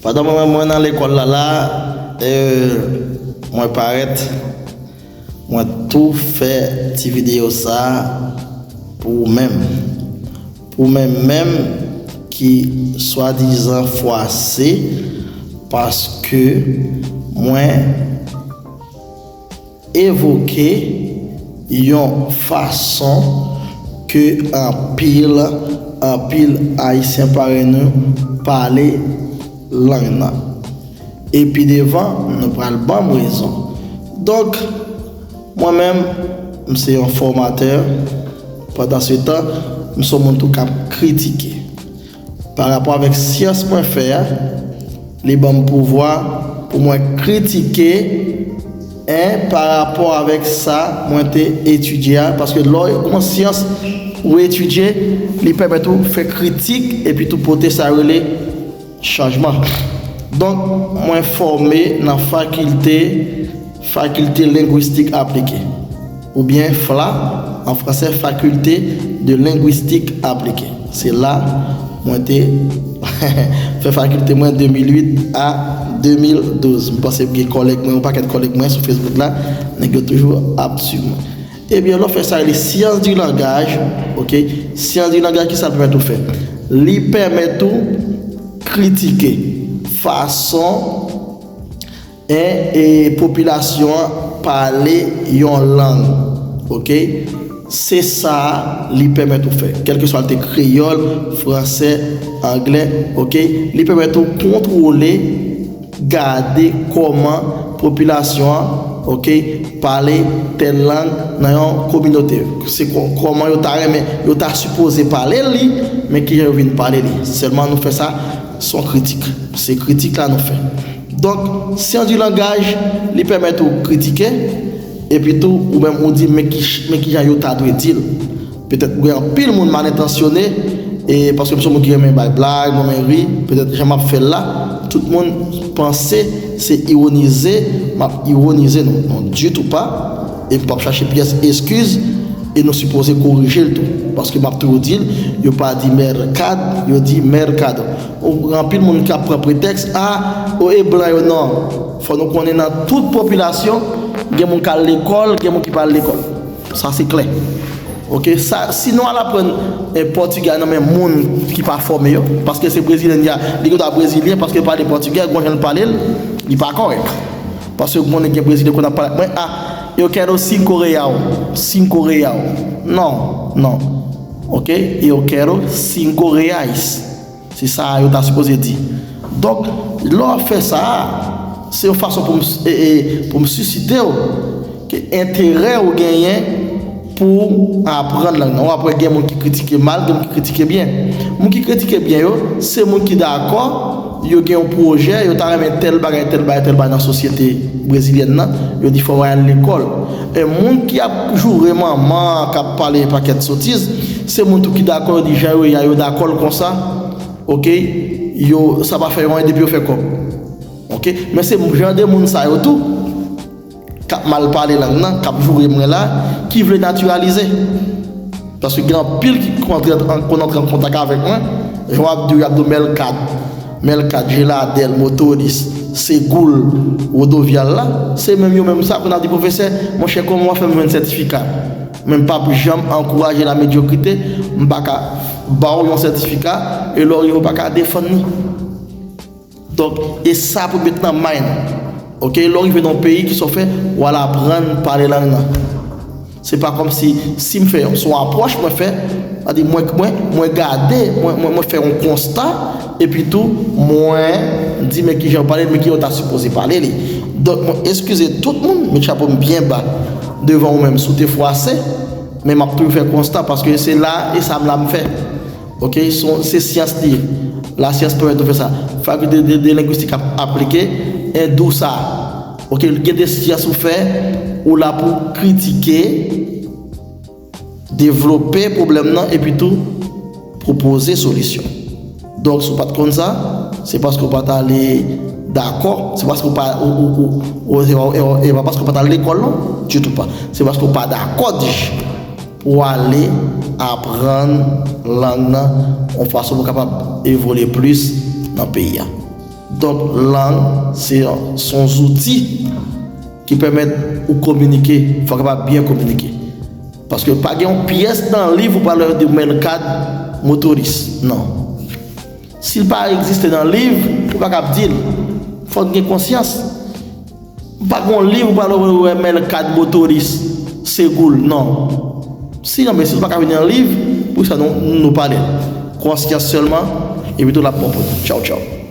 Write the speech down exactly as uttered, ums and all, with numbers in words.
Pandan mwen, mwen nan lekòl la la, e, mwen parèt, mwen tou fè ti videyo sa pou ou menm. Pou ou menm menm ki swadizan fwase, paske mwen evoke yon fason ke anpil, anpil Ayisyen parèy nou pale lang nan. Epi devan, nou pral ban m rezon. Donk, mwen menm, m se yon fòmatè. Pandan se tan, m se yon moun tou k ap kritike. Pa rapò avèk syans mwen fè a, li ban m pouvwa pou mwen kritike, en, pa rapò avèk sa mwen te etidye a, paske lè w gon syans ou etidye, li pèmèt ou fè kritik epi tou pote sa yo rele chanjman. Donk, mwen fòme nan fakilte, fakilte lengwistik aplike, oubyen fla, an fransè, Faculté de Linguistique Appliquée. Se la mwen te fè fakilte mwen de mil uit a de mil douz. M panse gen kòlèg mwen, yon pakèt kòlèg mwen sou Facebook la, nèg yo toujou ap swiv mwen. Ebyen, lè w fè sa, rele science du langage, ok? Science du langage, kisa l pèmèt ou fè? Li pèmèt ou kritike fason, en, e popilasyon an pale yon lang, ok? Se sa li pèmèt ou fè. Kèlkeswa l te kreyòl, fransè, anglè, ok? Li pèmèt ou kontwole, gade kòman popilasyon an, ok, pale tèl lang nan yon kominote. Se kò-, kòman yo ta renmen, yo ta sipoze pale li, men kijan yo vin pale li. Sèlman nou fè sa, se yon kritik. Se kritik la nou fè. Donk, science du langage, li pèmèt ou kritike, epi tou, ou menm ou di, men ki, men kijan yo ta dwe di l. Petèt gen anpil moun mal entansyone, e paske m se yon moun ki renmen bay blag, mwen renmen ri, petèt jan m ap fè l la, tout moun panse se iwonize m ap iwonize nou. Non, ditou pa. E m p ap chache pyès eskiz, e nou sipoze korije l tou. Paske m ap toujou di l, yo pa di mèkad, yo di mèkado. Ou gen anpil moun k ap pran pretèks, a, o, e blan yo, non. Fò nou konnen nan tout popilasyon, gen moun k al lekòl, gen moun ki pa al lekòl. Sa se klè. Ok, sa, si nou al aprann, eh, pòtigè nan men moun ki pa fòme yo, paske se brezilyen li a, li gen dwa brezilyen, paske li pale pòtigè, gon jan l pale l, li pa kòrèk. Paske konnen gen brezilyen konn ap pale ak mwen, a, eu quero cinco real, cinco real. Non, non. Ok, eu quero cinco reais. Se sa yo ta sipoze di. Donk, lè w ap fè sa a, se yon fason pou m, e, e, pou m sisite w ke enterè ou genyen pou aprann lang nan. W ap wè gen moun ki kritike mal, gen moun ki kritike byen. Moun ki kritike byen yo, se moun ki dakò, yo gen yon pwojè, yo ta renmen tèl bagay, tèl bagay, tèl bagay nan sosyete brezilyèn nan, yo di fò w al lekòl. E moun ki ap joure manman, k ap pale pakèt sotiz, se moun tou ki dakò, yo di jan yo ye a, yo dakò l konsa. Ok, yo, sa pa fè yo anyen depi yo fè kòb. Ok, men se jan de moun sa yo tou k ap mal pale lang nan, k ap joure mwen la, ki vle natiralize. Paske gen anpil ki konn antre an, konn antre an kontak avèk mwen, jan w ap di yo, y ap di w mèlkad, mèlkad, jeladèl, motoris, segoul, wodovyal la, se menm yo menm sa konn ap di pwofesè, monchè, kòman w ap fè m jwenn sètifika? Men m p ap janm ankouraje la medyokrite, m pa ka ba w yon sètifika, e lè w rive w pa ka defann li. Donk, e sa pou met nan mind. Ok, lè w rive nan yon peyi, kisa w fè? W al aprann pale lang nan. Se pa kòmsi, si m fè, se yon apwòch mwen fè, sètadi mwen, mwen, mwen gade, mwen, mwen, mwen fè yon konsta, epi tou, mwen di men kijan yo pale l, men kijan yo ta sipoze pale li. Donk, mwen eskize tout moun, met chapo m byen ba devan ou menm si w te fwase, men m ap toujou fè konsta, paske se la, e sa m la m fè. Ok, se, se syans li ye. Lasyans pèmèt nou fè sa. Fakilte de, de lengwistik ap, aplike, en, di w sa. Ok, gen de syans ou fè, ou la pou kritike, devlope pwoblèm nan, epi tou pwopoze solisyon. Donk, si w pa t konn sa, se paske w pa t ale dakò, se paske w pa, ou, ou, ou, ou, se pa, e, e pa paske w pa t al lekòl, non, ditou pa. Se paske w pa dakò di pou w ale aprann lang nan yon fason pou w kapab evolye plis nan peyi a. Donk, lang se se yon zouti ki pèmèt ou kominike, fò w kapab byen kominike. Paske pa gen yon pyès nan liv ou pral wè de mèl kad motoris. Non. Si l pa egziste nan liv, ou pa kab di l. Fò n gen konsyans. Pa gen yon liv ou pral wè mèl kad motoris, se goul, non. Si non, men si l pa ka vin nan liv, poukisa nou, nou pale l? Konsyans sèlman, epi tou l ap bon pou nou. Tchaw, tchaw.